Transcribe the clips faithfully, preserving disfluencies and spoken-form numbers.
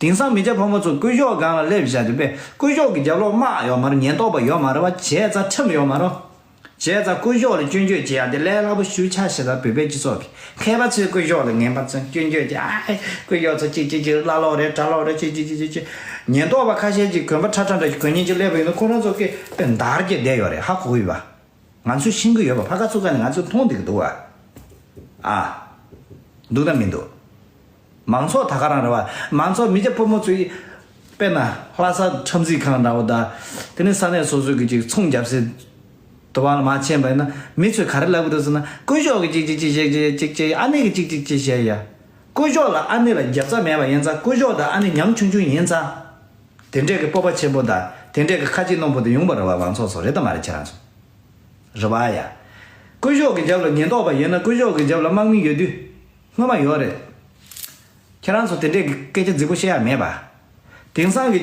དེང་སང་མི་སྐྱ་ཕོ་མོ་ཚོ་སྐུ་ཞབས་སྒང་ལ་སླེབས་བཞག་དུས་པས་སྐུ་ཞབས་ཀྱི་རྒྱབ་ལོགས་དམག་ཡོད་མ་རེད། ཉེན་རྟོག་པ་ཡོད་མ་རེད་བ། བྱས་ཙང་ཁྲིམས་ཡོད་མ་རེད། བྱས་ཙང་སྐུ་ཞབས་ལ་སྐྱོན་བརྗོད་བྱེད་ཡག་དེ་ལས་སླ་པོ་ཞེ་པོ་ཆགས་ཤག་ད། བོད་པའི་སྤྱི་ཚོགས་ཀྱི་མཁས་པ་ཚོས་སྐུ་ཞབས་ལ་ངན་པ་ཚོས་སྐྱོན་བརྗོད་བྱེད། ཨ། སྐུ་ཞབས་ཚོ་ཅིག་ཅིག་ཅིག་བླ་ལོག་རེད། གྲྭ་ལོག་རེད། ཅིག་ཅིག་ཅིག་ཅིག་ཅིག་ཉེན་རྟོག་པ་ཁ་ཤས་ཅིག་གོན་པ་ཁྲ་ཁྲ་འདྲ་ཞིག་གོན་མཁན་ཅིག་སླེབས་པ་ཡིན་ན་ཁོ་རང་ཚོ་སྐད་དཔེ་འདར་གྱི་བསྡད་ཡོད་རེད། ཧ་གོ་གི་ཡོད་པ། ང་ཚོས་ཤེས་ཀྱི་ཡོད་པ། ཕ་ག་ཚུགས་ཀ་ནས་ང་ཚོས་མཐོང་བསྡད་ཀྱི་འདུག་བ། ཨ། འདུག་དང་མི་འདུག་མང་ཚོགས་ད་ག་རང་རེད་བ། མང་ཚོགས་མི་སྐྱ་ཕོ་མོ་ཚོས་དཔེར་ན་ལྷ་ས་ཁྲོམ་གཟིགས་ཁང་འདྲ་བོ་དང་། དེ་ནས་ས་གནས་སོ་སོའི་གི་ཅིག་ཚོང་རྒྱབ་སའི་དུ་བ་ལ་མར་ཕྱིན་པ་ཡིན་ན་མི་ཚོས་ག་རེ་ལབ་ཀྱི་འདུག་ཟེར་ན། སྐུ་ཞབས་ཀྱིས་ཅིག་ཅིག་ཅིག་བཤད་ཅིག་ཅིག་བཤད། ཨ་ནེ་གིས་ཅིག་ཅིག་ཅིག་བཤད་ཡ། སྐུ་ཞབས་ལ་ཨ་ནེ་ལ་རྒྱབ་རྩ་མེད་པ་ཡིན་ཙང་། སྐུ་ཞབས་དང་ཨ་ནེ་ཉམ་ཆུང་ཆུང་ཡིན་ཙང་། དེ་འདྲས་ཀྱི་སྤོབས་པ་ཆེན་པོ་དང་དེ་འདྲས་ཀྱི་ཁ་ལྕེ་རྣོན་པོ་དེ་ཡོང་པ་རེད་བ། མང་ཚོགས་ཚོ་རེད་དམ་མ་རེད། ཁྱེད་རང་ཚོ། རེད་བ་ཡ། སྐུ་ཞབས་ཀྱི་རྒྱབ་ལ་ཉེན་རྟོག་པ་ཡོད་ན་སྐུ་ཞབས་ཀྱི་རྒྱབ་ལ་དམག་མི་ཡོད་དུས་སྔོན་མ་ཡོད་རེད། ཁྱེད་རང་ཚོ་དེ་འདྲས་ཀྱི་སྐད་ཆ་རྫིག་པོ་བཤད་ཡ་མེད་པ། དེང་སང་གི་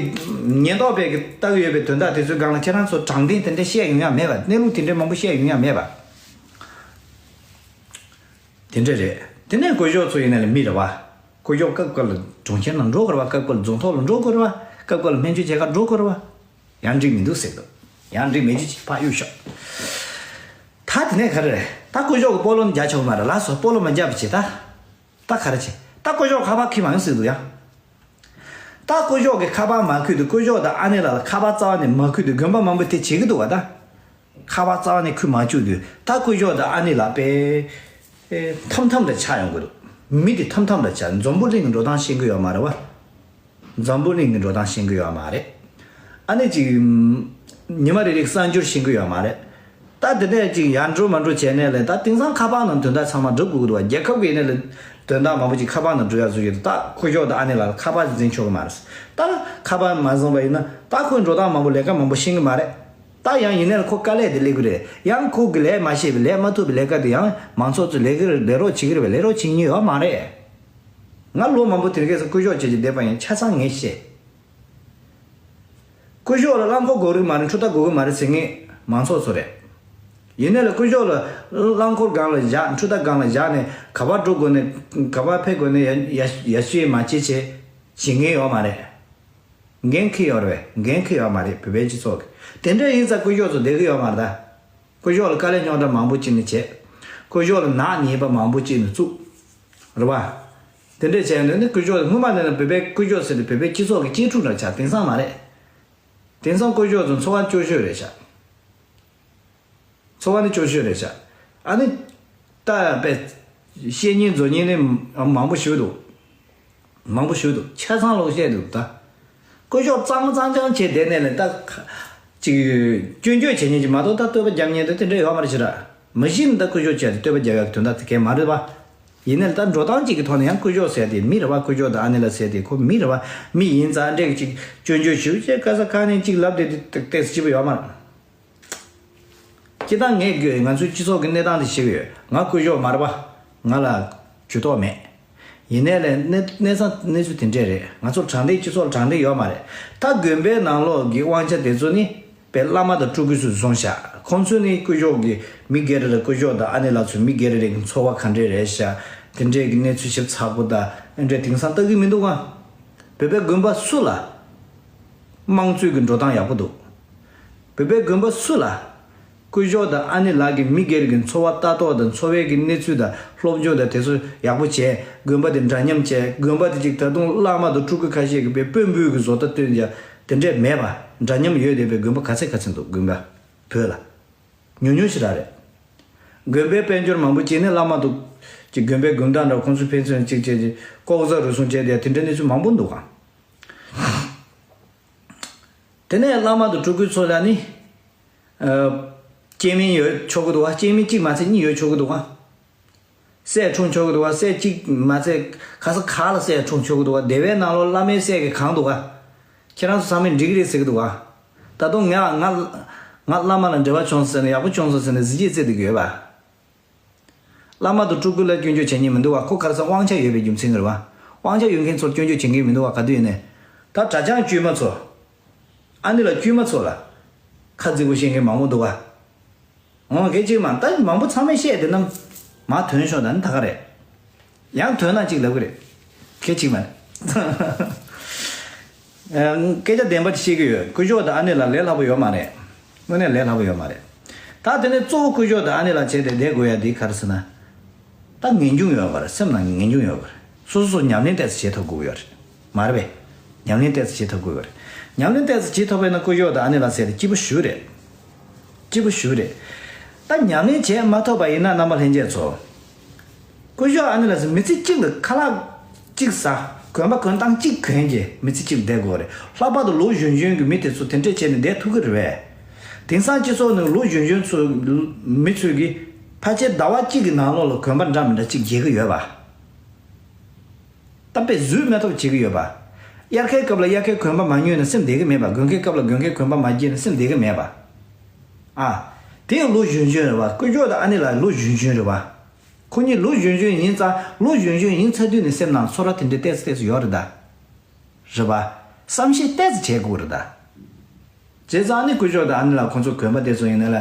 ཉེན་རྟོག་པས་ཀྱི་ལྟ་གི་ཡོད་པའི་དོན་དག་དེ་ཚོའི་སྒང་ལ་ཁྱེད་རང་ཚོ་དྲང་བདེན་དེ་འདྲས་བཤད་ཡོང་ཡ་མེད་པ། གནས་ལུགས་དེ་འདྲས་མང་པོ་བཤད་ཡོང་ཡ་མེད་པ། དེ་འདྲས་རེད། དེ་ནས་སྐུ་ཞབས་ཚོ་ཡིན་ན་ལ་མི་རེད་བ། སྐུ་ཞབས་སྐབས་སྐབས་ལ་གྲོང་ཁྱེར་ནང་འགྲོ་དགོས་རེད་བ། སྐབས་སྐབས་ལ་རྫོང་ཐོག་ལ་འགྲོ་དགོས་རེད་བ། སྐབས་སྐབས་ལ་སྨན་བཅོས་བྱེད་གར་འགྲོ་དགོས་རེད་བ། ཡང་འགྲིག་མི་འདུག་ཟེར་འདུག་ཡང་འགྲིག་མི་འདུག་ཅིག་ཕར་གཡུག་ཤོག་ད་དེ་ནས་ག་རེ་རེད། ད་སྐུ་ཞབས་ཀྱི་སྤོ་ལོ་ནི་རྒྱག་ཆོག་གི་མ་རེད། ལགས་སོ། སྤོ་ལོ་མ་རྒྱག་པ་བྱེད་ད། ད་ག་རེ་བྱེད། ད་སྐུ་ཞབས་ཁ་པར་འཁྱེར་མ་ཡོང་ཟེར་འདུག་ཡ། ད་སྐུ་ཞབས་ཀྱི་ཁ་པར་མ་འཁྱེར་དུས། སྐུ་ཞབས་དང་ཨ་ནེ་ལགས་ལ་ཁ་པར་རྩ་བ་ནས་མ་འཁྱེར་དུས། དགོན་པ་མང་པོས་དེ་བྱེད་ཀྱི་འདུག་བ་ད། ཁ་པར་རྩ་བ་ནས་འཁྱེར་མ་བཅུག་དུས། ད་སྐུ་ཞབས་དང་ཨ་ནེ་ལགས་དཔེ་ཐམ་ཐམ་དུ་ཆགས་ཡོང་གི་འདུག་མི་དེ་ཐམ་ཐམ་དུ་ཆགས། འཛམ་བུ་གླིང་གི་འགྲོ་སྟངས་ཤེས་ཀྱི་ཡོད་མ་རེད་བ། འཛམ་བུ་གླིང་གི་འགྲོ་སྟངས་ཤེས་ཀྱི་ཡོད་མ་རེད། ཨ་ནེ་ཅིག་ཉི་མ་རེ་རེའི་གསར་འགྱུར་ཤེས་ཀྱི་ཡོད་མ་རེད། ད་དེ་ནས་ཅིག་ཡར་འགྲོ་མར་འགྲོ་བྱས་ནས་ལས། ད་དེང་སང་ཁ་པར་ནང་དོན་དག་ཚང་མ་སྒྲུབ་དགོས་ཀྱི་འདུག་བ། རྒྱལ་ཁབ་ཀྱི་ནས་ལས་དོན་དག་མང་པོ་ཅིག་ཁ་པར་ནང་སྒྲུབ་ཡག་བཟོ་ཡོད་འདུག་ད་སྐུ་ཞབས་དང་ཨ་ནེ་ལགས་ལ་ཁ་པར་འཛིན་ཆོག་གི་མ་རེད། ད་ཁ་པར་མ་བཟུང་བ་ཡིན་ན་ད་ཁོའི་འགྲོ་སྟངས་མང་པོ་ལས་ཀ་མང་པོ་ཤེས་ཀྱི་མ་རེད། ད་ཡང་ཡིན་ནའི་ཁོ་དཀའ་ལས་དེ་སླེབས་ཀྱི་རེད། ཡང་ཁོ་གི་ལས་མ་ཤེས་པའི་ལས་མ་ཐུབ་པའི་ལས་ཀ་དེ་ཡང་མང་ཚོགས་ཚོས་ལས་ཀྱི་རེད། ལས་རོགས་བྱེད་ཀྱི་རེད་པས། ལས་རོགས་བྱེད་མཁན་ཡོད་མ་རེད། ང་ལོ་མང་པོ་དེ་རིང་ཁ་སང་སྐུ་ཞབས་བྱེད་ཀྱི་བསྡད་པ་ཡིན། ཆ་ཚང་ངས་ཤེས། སྐུ་ཞབས་ལ་རླངས་འཁོར་དགོས་ཀྱི་མ་རེད། འཕྲུལ་རྟ་དགོས་ཀྱི་མ་རེད་ཟེར་མཁན་མང་ཚོགས་ཚོ་རེད། ཡིན་ནའི་ལ་སྐུ་ཞབས་ལ་རླངས་འཁོར་སྒང་ལ་བཞག་འཕྲུལ་རྟ་སྒང་ལ་བཞག་ནས་ག་པར་འགྲོ་དགོས་ནས་ག་པར་ཕེབས་དགོས་ནས་ཡ་ཡ་ཡ་ཤོས་མ་བྱེད་བྱེད་བྱེད་མཁན་ཡོད་མ་རེད། འགན་འཁྱེར་ཡོད་རེད་པས། འགན་འཁྱེར་ཡོད་མ་རེད། བོད་པའི་སྤྱི་ཚོགས་ཀྱི། དེ་འདྲ་ཡིན་ཙང་སྐུ་ཞབས་ཚོ་བསྡད་ཀྱི་ཡོད་མ་རེད་ད། སྐུ་ཞབས་ལ་དཀའ་ལས་རྙོག་དྲ་མང་པོ་ཅིག་ནས་བྱས། སྐུ་ཞབས་ལ་ནག་ཉེས་པ་མང་པོ་ཅིག་ནས་བཙུགས། རེད་པ། དེ་འདྲ་བྱས་ནས་ནི་སྐུ་ཞབས་སྔོན་མ་ནས་ནི་བོད་པའི་སྐུ་ཞབས་ཟེར་ཏེ་བོད་པའི་སྤྱི་ཚོགས་ཀྱི་གཅེས་ཕྲུག་འདྲ་ཆགས། དེང་སང་མ་རེད། དེང་སང་སྐུ་ཞབས་ཚོ་འཚོ་བ་སྐྱོ་ཤོས་རེད་ཤག་འཚོ་བ་ནི་སྐྱོ་ཤོས་རེད་ཤག་ཨ་ནི། ད་དཔེ་བཤད་མཁན་བཟོ་མཁན་ནི་མང་པོ་ཞིག་འདུག་མང་པོ་ཞིག་འདུག་ཆ་ཚང་ལོག་བཤད་འདུག་ད་སྐུ་ཞབས་གཙང་མ་གཙང་རྐྱང་བྱས་བསྡད་ནས་ལས་ད་ཅིག་སྐྱོན་བརྗོད་བྱེད་མཁན་ཅིག་མ་གཏོགས། ད་བསྟོད་པ་རྒྱབ་མཁན་དེ་དེ་འདྲ་ཡོད་མ་རེད་ཤག་མ་གཞི་ནས་ད་སྐུ་ཞབས་བྱས་ཏེ་བསྟོད་པ་རྒྱབ་ཡག་གི་དོན་དག་དེ་གས་མ་རེད་པ། ཡིན་ནའི་ད་འགྲོ་སྟངས་གཅིག་གི་ཐོག་ནས་ཡང་སྐུ་ཞབས་ཟེར་དེ་མི་རེད་པ། སྐུ་ཞབས་དང་ཨ་ནེ་ལགས་ཟེར་དེ་ཁོ་མི་རེད་པ། མི་ཡིན་ཙང་འདྲས་ཅིག་སྐྱོན་བརྗོད་ཞུ་བྱས་ག་ས་ག་ནས་ཅིག་ལབ་བསྡད་དེ་ཏོག་ཙམ་སྐྱིད་པོ་ཡོད་མ་རེད། སྤྱིར་བཏང་ངས་ང་ཚོའི་སྤྱི་ཚོགས་ཀྱི་གནས་སྟངས་དེ་ཤེས་ཀྱི་ཡོད། ང་སྐུ་ཞབས་མ་རེད་པ། ང་ལ་ཇུས་གཏོགས་མེད། ཡིན་ནའི་ལས་གནས་གནས་སྟངས་གནས་ཚུལ་དེ་འདྲས་རེད། ང་ཚོར་དྲང་བདེན་སྤྱི་ཚོགས་ལ་དྲང་བདེན་ཡོད་མ་རེད། ད་དགོན་པའི་ནང་ལོགས་ཀྱི་དབང་ཆ་དེ་ཚོ་ནི་དཔེ་བླ་མ་དང་སྤྲུལ་སྐུ་ཚོས་བཟུང་བཞག་ཁོང་ཚོས་ནི་སྐུ་ཞབས་ཀྱི་མི་སྒེར་རེ་རེ། སྐུ་ཞབས་དང་ཨ་ནེ་ལགས་ཚོའི་མི་སྒེར་རེ་རེ་གི་འཚོ་བ་ག་འདྲས་རེད་ཤག་དེ་འདྲས་ཀྱི་གནས་ཚུལ་ཞིབ་ཚགས་པོ་དང་ཨེ་འདྲས་དེང་སང་ལྟ་གི་མི་འདུག་ག་བོད་པའི་དགོན་པ་སུ་ལ་དམངས་གཙོའི་གི་འགྲོ་སྟངས་ཡག་པོ་འདུག་བོད་པའི་དགོན་པ་སུ་ལ། སྐུ་ཞབས་དང་ཨ་ནེ་ལགས་ཀྱིས་མི་སྒེར་གྱི་འཚོ་བ་ལྟ་རྟོག་དང་འཚོ་བའི་གི་གནས་ཚུལ་དང་སློབ་སྦྱོང་དང་དེ་ཚོ་ཡག་པོ་བྱས། དགོན་པ་དེ་འདྲ་མཉམ་བྱས། དགོན་པ་དེ་གཅིག་ད་དུང་བླ་མ་དང་སྤྲུལ་སྐུ་ཁ་ཤས་ཀྱིས་དཔེ་དཔོན་པོའི་གི་བཟོ་ལྟ་སྟོན་ཡ་དེ་འདྲས་མེད་པ། འདྲ་མཉམ་ཡོད་བསྡད་པའི་དགོན་པ་ག་ཚད་ག་ཚད་འདུག་དགོན་པ་བོད་ལ་ཉུང་ཉུང་ཞིག་རང་རེད། དགོན་པའི་དཔལ་འབྱོར་མང་པོ་སྐྱེས་ནས་བླ་མ་དང་གཅིག་དགོན་པའི་དགོན་བདག་འདྲ་ཁོང་ཚོའི་ཕན་ཚུན་གཅིག་བྱས་ཏེ་ལྐོག་ཟ་རུལ་སུངས་བྱས་བསྡད་ཡ་དེ་འདྲའི་གནས་ཚུལ་མང་པོ་འདུག་ག་དེ་ནས་བླ་མ་དང་སྤྲུལ་སྐུའི་ཚོ་ལ་ནི། ཨ། སྐྱེ་དམན་ཡོད་ཆོག་གི་འདུག་ག་སྐྱེ་དམན་གཅིག་མ་ཚད་གཉིས་ཡོད་ཆོག་གི་འདུག་ག་སྲས་འཁྲུངས་ཆོག་གི་འདུག་ག་སྲས་གཅིག་མ་ཚད་ག་ས་ག་ལ་སྲས་འཁྲུངས་ཆོག་གི་འདུག་ག་སྡེ་བའི་ནང་ལོགས་བླ་མའི་སྲས་ཀྱིས་གང་འདུག་ག་ཁྱེད་རང་ཚོ་ཚང་མས་འགྲིག་གི་རེད་ཟེར་གི་འདུག་ག་ད་དུང་ང་ང་ང་བླ་མ་ལ་འབྲེལ་བ་བྱུང་ཟེར་ནས་ཡག་པོ་བྱུང་སོང་ཟེར་ནས་གཟི་བརྗིད་རྩེ་བསྡད་ཀྱི་ཡོད་པ། བླ་མ་དང་སྤྲུལ་སྐུ་ལ་སྐྱོན་བརྗོད་བྱེད་མཁན་མི་འདུག་ག་ཁོ་ག་རེ་ཟེར་དབང་ཆ་ཡོད་པའི་རྒྱུ་མཚན་རེད་བ། དབང་ཆ་ཡོད་མཁན་ཚོར་སྐྱོན་བརྗོད་བྱེད་མཁན་མི་འདུག་ག་ག་དུས་ཡིན་ནའི། ད་གྲྭ་རྐྱང་དཀྱུས་མ་ཚོ། ཨ་ནེ་ལགས་དཀྱུས་མ་ཚོ་ལ། ཁ་རྫིག་པོ་བཤད་མཁན་མང་པོ་འདུག་ག་འོ་གལ་ཆེ་མ་ད་མང་པོ་ཚང་མས་བཤད་དེ་རྣམས། མ་ཐོན་ཤོག་ད་ནི་ད་ག་རེད། ཡང་ཐོན་ན་ཅིག་ལབ་གི་རེད། གལ་ཆེ་མ་རེད། ཨ། སྐད་ཆ་བདེན་པ་ཞིག་བཤད་ཀྱི་ཡོད། སྐུ་ཞབས་དང་ཨ་ནེ་ལགས་ལས་སླ་པོ་ཡོད་མ་རེད། དངོས་གནས་ལས་སླ་པོ་ཡོད་མ་རེད། ད་དེ་ནས་གཙོ་བོ་སྐུ་ཞབས་དང་ཨ་ནེ་ལགས་བྱས་ཏེ་བསྡད་དགོས་ཡ་དེ་ག་རེ་ཟེར་ན། ད་ངེས་འབྱུང་ཡོད་པ་རེད། སེམས་ནང་ངེས་འབྱུང་ཡོད་པ་རེད། སོ་སོ་སོ་ཉམས་ལེན་ཏོག་ཙམ་བྱེད་ཐུབ་དགོས་ཀྱི་ཡོད་རེད། མ་རེད་པས། ཉམས་ལེན་ཏོག་ཙམ་བྱེད་ཐུབ་དགོས་ཀྱི་ཡོད་རེད། ཉམས་ལེན་ཏོག་ཙམ་བྱེད་ཐུབ་པ་ཡིན་ན་སྐུ་ཞབས་དང་ཨ་ནེ་ལགས་ཟེར་ཏེ་སྐྱིད་པོ་ཞེ་པོ་རེད། སྐྱིད་པོ་ཞེ་པོ་རེད། ད་ཉམས་ལེན་བྱེད་མ་ཐུབ་པ་ཡིན་ན་རྣམ་པ་ལྷན་རྒྱས་ཚོ། སྐུ་ཞབས་ཨ་ནེ་ལགས་ཟེར་མི་ཚེ་གཅིག་ལ་ཁ་ལག་གཅིག་ཟ། གོན་པ་གོན་སྟངས་གཅིག་གོན་གྱི་མི་ཚེ་གཅིག་བསྡད་དགོས་རེད། ལྷག་པར་དུ་ལོ་གཞོན་གཞོན་གྱི་མི་དེ་ཚོ་དེ་འདྲས་བྱས་ནས་བསྡད་ཐུབ་ཀྱི་རེད་པས། དེང་སང་སྤྱི་ཚོགས་ནང་ལོ་གཞོན་གཞོན་ཚོ། མི་ཚོས་ཀྱི་ཕལ་ཆེར་ཟླ་བ་གཅིག་གི་ནང་ལོགས་ལ་གོན་པ་འདྲ་མི་འདྲ་གཅིག་བརྗེ་གི་ཡོད་པ། ད་དཔེ་བཟོས་མེད་ཐབས་བྱེད་ཀྱི་ཡོད་པ། དབྱར་ཁའི་སྐབས་ལ་དབྱར་ཁའི་གོན་པ་མ་ཉོས་ན་སེམས་བདེ་གི་མེད་པ། དགུན་ཁའི་སྐབས་ལ་དགུན་ཁའི་གོན་པ་མ་བརྗེས་ན་སེམས་བདེ་གི་མེད་པ། ཨ། དེ་ལོ་གཞོན་གཞོན་རེད་པ། སྐུ་ཞབས་དང་ཨ་ནེ་ལགས་ལོ་གཞོན་གཞོན་རེད་པ། ཁོ་གཉིས་ལོ་གཞོན་གཞོན་ཡིན་ཙང་། ལོ་གཞོན་གཞོན་ཡིན་ཚར་དུས་ནས་སེམས་ནང་ཚོར་བ་དེ་འདྲའི་ཏོག་ཙམ་ཏོག་ཙམ་ཡོད་རེད་ད། རེད་པ། བསམ་ཤེས་ཏོག་ཙམ་བྱེད་དགོས་རེད་ད། བྱས་ཙང་ནི་སྐུ་ཞབས་དང་ཨ་ནེ་ལགས་ཁོང་ཚོ་གོན་པ་དེ་ཚོ་ཡིན་ན་ལ།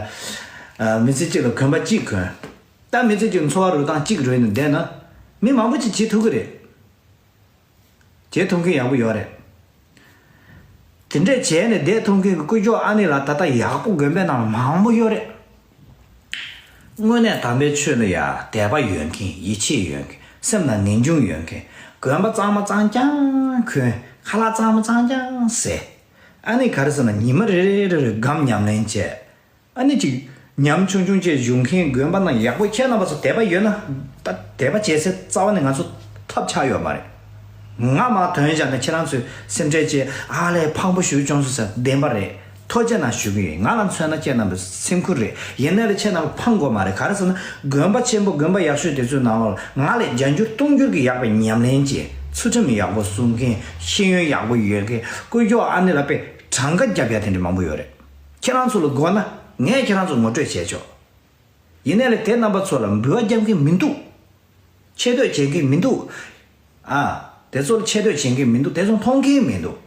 ཨ། མི་ཚེ་གཅིག་ལ་གོན་པ་གཅིག་གོན། ད་མི་ཚེ་གཅིག་འཚོ་བ་རོལ་སྟངས་གཅིག་རོལ་ནས་བསྡད་ན། མི་མང་པོ་ཅིག་བྱེད་ཐུབ་ཀྱི་རེད། བྱེད་ཐུབ་མཁན་ཡག་པོ་ཡོད་རེད། དེ་འདྲས་བྱས་ནས་བསྡད་ཐུབ་མཁན་གྱི་སྐུ་ཞབས་ཨ་ནེ་ལགས་ད་ལྟ་ཡག་པོ་དགོན་པའི་ནང་ལ་མང་པོ་ཡོད་རེད། དངོས་གནས་དམ་པའི་ཆོས་ལ་ཡ་དད་པ་ཡོད་མཁན། ཡིད་ཆེས་ཡོད་མཁན། སེམས་ནང་ངེས་འབྱུང་ཡོད་མཁན། གོན་པ་གཙང་མ་གཙང་རྐྱང་གོན། ཁ་ལག་གཙང་མ་གཙང་རྐྱང་ཟས། ཨ་ནི་ག་རེ་ཟེར་ན། ཉི་མ་རེ་རེ་རེ་རེ་སྒོམ་ཉམས་ལེན་བྱས། ཨ་ནི་ཅིག་ཉམས་ཆུང་ཆུང་བྱས་བཞུགས་མཁན་དགོན་པ་ནང་ཡག་པོ། ཁྱེད་རྣམ་པ་ཚོ་དད་པ་ཡོད་ན། ད་དད་པ་བྱེད་སའི་རྩ་བ་ནས་ང་ཚོ་ཐབས་ཆག་ཡོད་མ་རེད། ང་མར་དོན་བཞག་ན་ཁྱེད་རང་ཚོས་སེམས་ཁྲལ་བྱས། ཨ་ལས་ཕངས་པོ་ཞེ་པོ་བྱུང་སོང་ཟེར། བདེན་པ་རེད། ཐུགས་རྗེ་གནང་ཞུ་གི་ཡིན། ང་ལ་མཚོན་ན་ཁྱེད་རྣམ་པའི་སེམས་ཁུར་རེད། ཡིན་ནའི་ལས་ཁྱེད་རྣམ་པ་ཕངས་དགོས་མ་རེད། ག་རེ་ཟེར་ན། དགོན་པ་ཆེན་པོ་དགོན་པ་ཡག་ཤོས་དེ་ཚོའི་ནང་ལོགས་ལ་ང་ལས་བརྒྱ་འགྱུར་སྟོང་འགྱུར་གྱི་ཡག་པའི་ཉམས་ལེན་བྱས། ཚུལ་ཁྲིམས་ཡག་པོ་སྲུང་མཁན། ཤེས་ཡོན་ཡག་པོ་ཡོད་མཁན། སྐུ་ཞབས་ཨ་ནེ་ལགས་དཔེ་གྲངས་ཀ་རྒྱབ་ཡ་དེ་འདྲ་མང་པོ་ཡོད་རེད། ཁྱེད་རང་ཚོ་ལ་དགོས་ན་ངས་ཁྱེད་རང་ཚོ་ངོ་སྤྲོད་བྱས་ཆོག། ཡིན་ནའི་ལས་དེ་རྣམ་པ་ཚོ་ལ་འབུལ་བ་རྒྱབ་མཁན་མི་འདུག། ཆེ་བསྟོད་བྱེད་མཁན་མི་འདུག། ཨ། དེ་ཚོ་ལ་ཆེ་བསྟོད་བྱེད་མཁན་མི་འདུག། དེ་ཚོ་མཐོང་མཁན་མི་འདུག།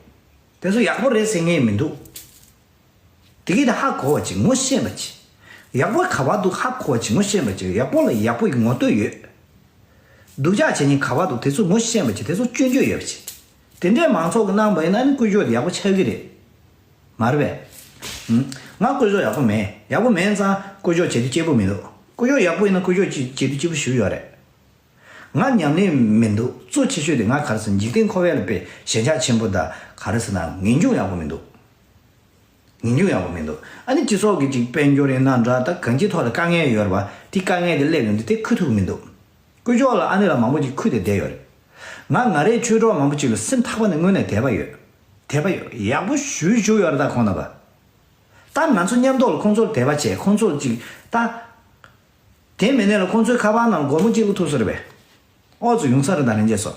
དེ་ཚོ་ཡག་པོ་རེད་ཟེར་མཁན་མི་འདུག། དེ་གི་ད་ཧ་གོ་བ་བྱེད། ངོ་ཤེས་པ་བྱེད། ཡག་པོ་ག་པར་འདུག་ཧ་གོ་བ་བྱེད། ངོ་ཤེས་པ་བྱེད། ཡག་པོ་ལ་ཡག་པོ་ཡི་ངོ་བསྟོད་ཡོད། སྡུག་ཅག་བྱེད་མཁན་ག་པར་འདུག། དེ་ཚོ་ངོ་ཤེས་པ་བྱེད། དེ་ཚོ་སྐྱོན་བརྗོད་ཡོད་པ་བྱེད། དེ་འདྲའི་མང་ཚོགས་ཀྱིས་གནང་བ་ཡིན་ན་ནི་སྐུ་ཞབས་དེ་ཡག་པོ་ཆགས་ཀྱི་རེད། མ་རེད་པས། ཧུམ། ང་སྐུ་ཞབས་ཡག་པོ་མེད། ཡག་པོ་མེད་ཙང་སྐུ་ཞབས་བྱེད་དུས་སྐྱིད་པོ་མི་འདུག། སྐུ་ཞབས་ཡག་པོ་ཡིན་ན་སྐུ་ཞབས་ཅིག་བྱེད་དུས་སྐྱིད་པོ་ཞེ་པོ་ཡོད་རེད། ང་ཉམས་ལེན་མི་འདུག། གཙོ་ཆེ་ཤོས་དེ་ང་ག་རེ་ཟེར་ན། འཇིག་རྟེན་འཁོར་བ་ལ་དཔེ་ཞེན་ཆགས་ཆེན་པོ་དང་། ག་རེ་ཟེར་ན། ངེས་འབྱུང་ཡག་པོ་མི་འདུག། ངེས་འབྱུང་ཡག་པོ་མི་འདུག། ཨ་ནི་སྤྱི་ཚོགས་ཀྱི་ཅིག་དཔལ་འབྱོར་ཡིན་ན་འདྲ། ད་གང་ཅིའི་ཐོག་ལ་དཀའ་ངལ་ཡོད་རེད་པ། དེ་དཀའ་ངལ་དེ་སླེབས་ཡོང་དུས་དེ་ཁུར་ཐུབ་ཀྱི་མི་འདུག། སྐུ་ཞབས་ལགས་ཨ་ནེ་ལགས་མང་པོ་ཅིག་ཁུར་ཏེ་བསྡད་ཡོད་རེད། ང་ང་རའི་ཆོས་གྲོགས་མང་པོ་ཅིག་ལ་སེམས་ཐག་པ་ནས་དངོས་གནས་དད་པ་ཡོད། དད་པ་ཡོད། ཡག་པོ་ཞེ་པོ་ཞེ་པོ་ཡོད་རེད་ད་ཁོང་རྣམ་པ། ད་ང་ཚོ་མཉམ་དུ་ལ་ཁོང་ཚོར་དད་པ་བྱས། ཁོང་ཚོར་ཅིག་ད། དེ་མིན་ནའི་ལ་ཁོང་ཚོའི་ཁ་པར་ནང་སྒོར་མོ་གཅིག་བླུག་ཐུབ་ས་རེད་པས། ཨོ་ཙི་ཡོང་ས་རེད་ད། ལྷན་རྒྱས་ཚོ།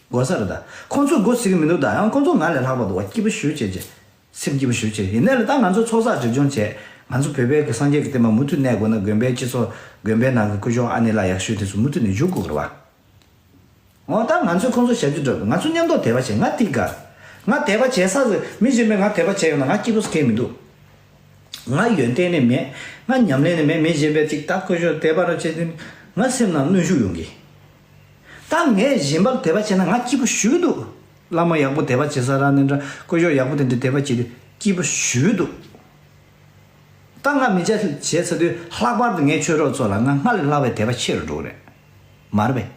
དགོས་ས་རེད་ད། ཁོང་ཚོས་དགོས་ཟེར་གྱི་མི་འདུག་ད། ཡང་ཁོང་ཚོ་ང་ལས་ལྷག་པ་འདུག་པ། སྐྱིད་པོ་ཞེ་པོ་བྱས་བྱས། སེམས་སྐྱིད་པོ་ཞེ་པོ་བྱས། ཡིན་ནའི་ལ་ད་ང་ཚོ་ཚོགས་བསགས་སྒྲིབ་སྦྱོང་བྱས། ང་ཚོ་བོད་པའི་གི་སངས་རྒྱས་ཀྱི་བསྟན་པ་མུ་མཐུད་གནས་དགོས་ན། དགོན་པའི་སྤྱི་ཚོགས། དགོན་པའི་ནང་གི་སྐུ་ཞབས་ཨ་ནེ་ལགས་ཡག་ཤོས་དེ་ཚོ་མུ་མཐུད་ནས་བཞུགས་དགོས་ཀྱི་རེད་པ། འོ་ད་ང་ཚོས་ཁོང་ཚོ་ཞབས་ཕྱི་སྒྲུབ། ང་ཚོ་མཉམ་དུ་དད་པ་བྱེད། ང་དེ་དགའ། ང་དད་པ་བྱེད་ས་ཟེར། མི་གཞན་པས་ང་དད་པ་བྱས་ཡོང་ན་ང་སྐྱིད་པོ་ཟེར་མཁན་མི་འདུག། ང་ཡོན་ཏན་ནི་མེད། ང་ཉམས་ལེན་ནི་མེད། མི་གཞན་པས་ཅིག་ད་སྐུ་ཞབས་དད་པ་རོ་བྱེད་དུས་ང་སེམས་ནང་གནོན་ཤུགས་ཡོང་གི། ད་ངས་གཞན་པར་དད་པ་བྱས་ན་ང་སྐྱིད་པོ་ཞེ་པོ་འདུག། བླ་མ་ཡག་པོ་དད་པ་བྱེད་ས་རང་ནི་འདྲ། སྐུ་ཞབས་ཡག་པོ་དེ་འདྲ་དད་པ་བྱེད་དུས་སྐྱིད་པོ་ཞེ་པོ་འདུག། ད་ང་མི་སྐྱ་བྱས་ཚར་དུས་ལྷག་པར་དུ་ངའི་ཆོས་གྲོགས་ཚོ་ལ་ང་སྔར་ལས་ལྷག་པའི་དད་པ་ཆེ་རུ་འགྲོ་གི་རེད། མ་རེད་པས།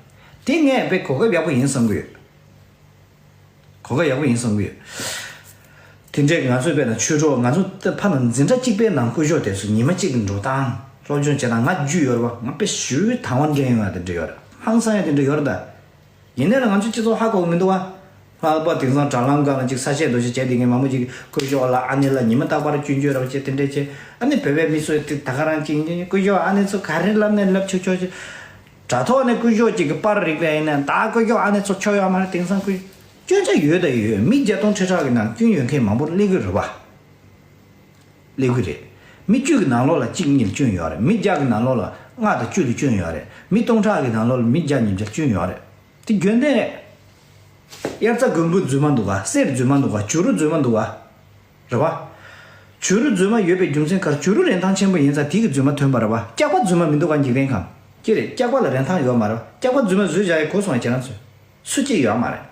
དེ་ངས་དཔེ་གོ་སྐབས་ཡག་པོ་ཡིན་བསམ་གྱི་ཡོད། གོ་སྐབས་ཡག་པོ་ཡིན་བསམ་གྱི་ཡོད། དེ་འདྲའི་ང་ཚོའི་དཔེར་ན་ཆོས་གྲོགས། ང་ཚོ་ཕ་ནང་འཛིན་གྲྭ་གཅིག་པའི་ནང་སྐུ་ཞབས་དེ་ཚོ་ཉི་མ་གཅིག་གི་འགྲོ་སྟངས། སློབ་སྦྱོང་བྱེད་སྟངས། ང་རྒྱུས་ཡོད་རེད་པ། ང་དཔེ་ཞེ་པོ་དང་བ་འདྲེན་ཡོང་ཡ་དེ་འདྲ་ཡོད་རེད། ཧང་སང་ཡ་དེ་འདྲ་ཡོད་རེད་ད། ཡིན་ནའི་ལ་ང་ཚོའི་སྤྱི་ཚོགས་ཧ་གོ་གི་མི་འདུག་བ། ལྷག་པར་དེང་སང་དྲ་ལམ་སྒང་ལ་ཅིག་ས་བཤད་རྡོ་བཤད་བྱས་བསྡད་མཁན་མང་པོ་ཅིག་སྐུ་ཞབས་ལགས་ཨ་ནེ་ལགས་ཉི་མ་རྟག་པར་སྐྱོན་བརྗོད་ར་བ་བྱས་དེ་འདྲས་བྱས། ཨ་ནི་བོད་པའི་མི་ཚོས་དེ་ད་ག་རང་ཅིག་ཡིན་ཀྱང་སྐུ་ཞབས་ཨ་ནེ་ཚོ་ག་རེ་ལབ་ནས་ལབ་ཆོག་ཆོག་ཅིག། དྲ་ཐོག་ནས་སྐུ་ཞབས་ཅིག་གི་པར་རིག་པ་ཡིན་ན་ད་སྐུ་ཞབས་ཨ་ནེ་ཚོ་ཆོ་ཡོད་མ་རེད། དེང་སང་སྐུ་སྐྱོན་ཆ་ཡོད་དང་ཡོད། མི་བརྒྱ་སྟོང་ཁྲི་ཕྲག་གི་ནང་སྐྱོན་ཡོད་མཁན་མང་པོ་སླེབས་ཀྱི་རེད་བ། སླེབས་ཀྱི་རེད། མི་བཅུ་གི་ནང་ལོགས་ལ་གཅིག་གཉིས་ལ་སྐྱོན་ཡོད་རེད། མི་བརྒྱ་གི་ནང་ལོགས་ལ་ལྔ་དང་བཅུ་ལ་སྐྱོན་ཡོད་རེད། མི་སྟོང་ཕྲག་གི་ནང་ལོགས་ལ་མི་བརྒྱ་ཉིས་བརྒྱ་སྐྱོན་ཡོད་རེད། དེ་རྒྱུན་ལྡན་རེད། དབྱར་རྩྭ་དགུན་འབུ་རྫུན་མ་འདུག་ག། གསེར་རྫུན་མ་འདུག་ག། བྱུ་རུ་རྫུན་མ་འདུག་ག། རེད་བ། བྱུ་རུ་རྫུན་མ་ཡོད་པའི་རྒྱུ་མཚན་ག་རེ། བྱུ་རུ་རིན་ཐང་ཆེན་པོ་ཡིན་ཙང་དེ་གི་རྫུན་མ་ཐོན་པ་རེད་བ། སྐྱག་པ་རྫུན་མ་མི་འདུག་ག། འཇིག་རྟེན་ཁམས། ཅི་རེད། སྐྱག་པ་ལ་རིན་ཐང་ཡོད་མ་རེད་བ། སྐྱག་པ་རྫུན་མ་བཟོས་བཞག་ཡ་གོ་སོང་ཡ་ཁྱེད་རང་ཚོས། སུ་གཅིག་ཡོད་མ་རེད།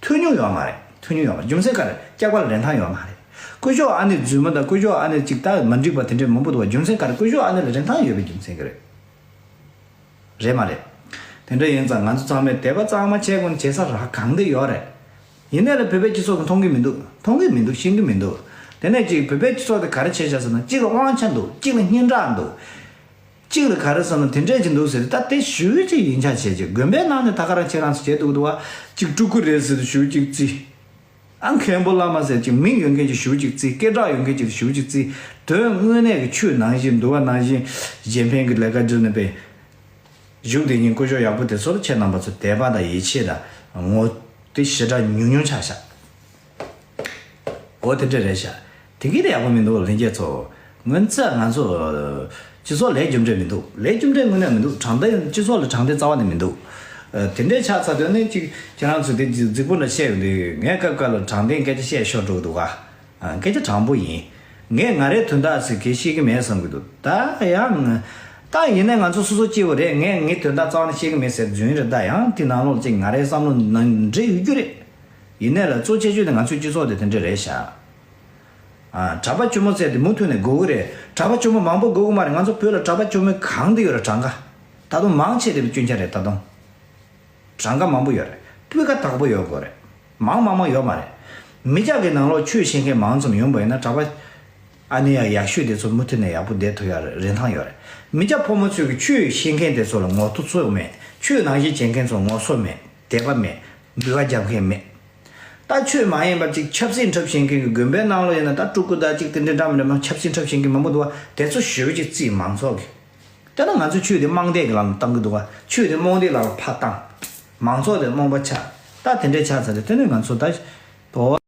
ཐོན་མྱོང་ཡོད་མ་རེད། ཐོན་མྱོང་ཡོད་མ་རེད། རྒྱུ་མཚན་ག་རེ། སྐྱག་པ་ལ་རིན་ཐང་ཡོད་མ་རེད། སྐུ་ཞབས་ཨ་ནེ་རྫུན་མ་དང་སྐུ་ཞབས་ཨ་ནེ་ཅིག་ད་མ་འགྲིག་པ་དེ་འདྲས་མང་པོ་འདུག་བ། རྒྱུ་མཚན་ག་རེ། སྐུ་ཞབས་ཨ་ནེ་ལ་རིན་ཐང་ཡོད་པའི་རྒྱུ་མཚན་ག་རེ། རེད་མ་རེད། དེ་འདྲ་ཡིན་ཙང་ང་ཚོ་ཚང་མས་དད་པ་གཙང་མ་བྱེད་དགོས་ན་བྱེད་ས་རག་གང་དེ་ཡོད་རེད། ཡིན་ནའི་ལ་བོད་པའི་སྤྱི་ཚོགས་ཀྱིས་མཐོང་གི་མི་འདུག་མཐོང་གི་མི་འདུག་ཤེས་ཀྱི་མི་འདུག་དེ་ནས་ཅིག་བོད་པའི་སྤྱི་ཚོགས་དེ་ག་རེ་བྱས་བཞག་ཟེར་ན། གཅིག་ལ་དབང་ཆ་འདུག་གཅིག་ལ་སྙན་གྲགས་འདུག་གཅིག་ལ་ག་རེ་ཟེར་ན་དེ་འདྲས་ཅིག་འདུག་ཟེར་ཏེ། ད་དེ་ཞེ་པོ་ཅིག་ཡིད་ཆེས་བྱེད་ཅིག་དགོན་པའི་ནང་ནས་ད་ག་རང་ཁྱེད་རང་ཚོ་བྱས་འདུག་འདུག་བ། ཅིག་སྤྲུལ་སྐུ་རེད་ཟེར་ཏེ་ཞེ་པོ་ཅིག་བརྩི། ཨ། མཁན་པོ་བླ་མ་ཟེར་ཅིག་མིང་ཡོད་མཁན་ཅིག་ཞེ་པོ་ཅིག་བརྩི། སྐད་གྲགས་ཡོད་མཁན་ཅིག་ཞེ་པོ་ཅིག་བརྩི། དོན་དངོས་གནས་ཀྱི་ཆོས་ནང་བཞིན་འདུལ་བ་ནང་བཞིན་གཞན་ཕན་གྱི་ལས་ཀ་སྒྲུབ་ནས་པས། བཞུགས་དེ་ཉིན་སྐུ་ཞབས་ཡག་པོ་དེ་ཚོར་ཁྱེད་རྣམ་པ་ཚོ་དད་པ་དང་ཡིད་ཆེས་དང་ངོ་དེ་ཞེ་དྲག་ཉུང་ཉུང་ཆགས་ཤག་འོ་དེ་འདྲ་རེད་ཤག་དེ་གི་དེ་ཡག་པོ་མི་འདུག་ལྷན་རྒྱས་ཚོ། སྔོན་ཆད་ང་ཚོ་སྤྱི་ཚོགས་ལས་རྒྱུ་འབྲས་མི་འདུག་ལས་རྒྱུ་འབྲས་དངོས་གནས་མི་འདུག་དྲང་བདེན། སྤྱི་ཚོགས་ལ་དྲང་བདེན་རྩ་བ་ནས་མི་འདུག་ཨ། དེ་འདྲའི་ཆགས་ཚར་དུས་ནི་ཅིག་ཁྱེད་རང་ཚོས་དེ་རྫིག་པོ་འདྲ་བཤད་ཡོང་དུས། ངས་སྐབས་འགའ་ལ་དྲང་བདེན་སྐད་ཆ་བཤད་ཤོར་འགྲོ་གི་འདུག་ག་ཨ། སྐད་ཆ་དྲང་པོ་ཡིན། ངས་ང་རའི་དོན་དག་ཟེར་གྱི་ཤེས་ཀྱི་མེད་བསམ་གྱི་འདུག་ད་ཡང་། ད་ཡིན་ནའི་ང་ཚོ་སོ་སོ་སྐྱིད་པོ་རེད། ངས་ངའི་དོན་དག་རྩ་བ་ནས་ཤེས་ཀྱི་མེད་ཟེར་རྫུན་རེད། ད་ཡང་དེ་ནང་ལོགས་ཅིག་ང་རའི་བསམ་བློ་ནང་འདྲེས་ཡོད་རྒྱུ་རེད། ཡིན་ནའི་ལ་གཙོ་ཆེ་ཤོས་དེ་ང་ཚོའི་སྤྱི་ཚོགས་དེ་དེ་འདྲ་རེད་ཤག་ཨ། གྲྭ་པ་ཆོས་མོ་ཟེར་དེ་མུ་མཐུད་ནས་དགོས་ཀྱི་རེད། གྲྭ་པ་ཆོས་མོ་མང་པོ་དགོས་ཀྱི་མ་རེད། ང་ཚོ་བོད་ལ་གྲྭ་པ་ཆོས་མོ་གང་དུ་ཡོད་རེད། གྲངས་ཀ་ད་དུང་མང་ཆེ་དེ་སྐྱོན་ཆ་རེད། ད་དུང་གྲངས་ཀ་མང་པོ་ཡོད་རེད། སྤུས་ཀ་དག་པོ་ཡོད་དགོས་རེད། མང་མང་མང་ཡོད་མ་རེད། མི་སྐྱ་གི་ནང་ལོགས་ཆོས་ཤེས་མཁན་མང་ཙམ་ཡོང་པ་ཡིན་ན། གྲྭ་པ་ཨ་ནེ་ཡག་ཡག་ཤོས་དེ་ཚོ་མུ་མཐུད་ནས་ཡག་པོ་བསྡད་ཐུབ་ཡག་རིན་ཐང་ཡོད་རེད། མི་སྐྱ་ཕོ་མོ་ཚོས་ཀྱི་ཆོས་ཤེས་མཁན་དེ་ཚོ་ལ་ངོ་ཐུག་ཚོད་མེད། ཆོས་ནང་བཞིན་བྱེད་མཁན་ཚོ་ངོ་སོ་མེད། དད་པ་མེད། འབུལ་བ་རྒྱབ་མཁན་མེད། ད་ཆོས་མ་ཡིན་པ་ཅིག་ཆབ་སྲིད་འཁྲབ་ཤེས་མཁན་གྱི་དགོན་པའི་ནང་ལོགས་ཡིན་ན། ད་སྤྲུལ་སྐུ་དང་ཅིག་དེ་འདྲའི་འདྲ་མི་འདྲ་མ་ཆབ་སྲིད་འཁྲབ་ཤེས་མཁན་མང་པོ་འདུག་བ། དེ་ཚོ་ཞེ་པོ་ཅིག་བརྩིས། མང་ཚོགས་ཀྱི། དེ་ན་ང་ཚོ་ཆོས་དེ་རྨོངས་དད་ཀྱི་ལམ་ལ་བཏང་གི་འདུག་བ། ཆོས་དེ་རྨོངས་དད་ལམ་ལ་ཕར་བཏང་། མང་ཚོགས་དེ་རྨོངས་པ་ཆགས། ད་དེ་འདྲའི་ཆགས་ཚར་དུས་དེ་ནས་ང་ཚོ་ད་འོ།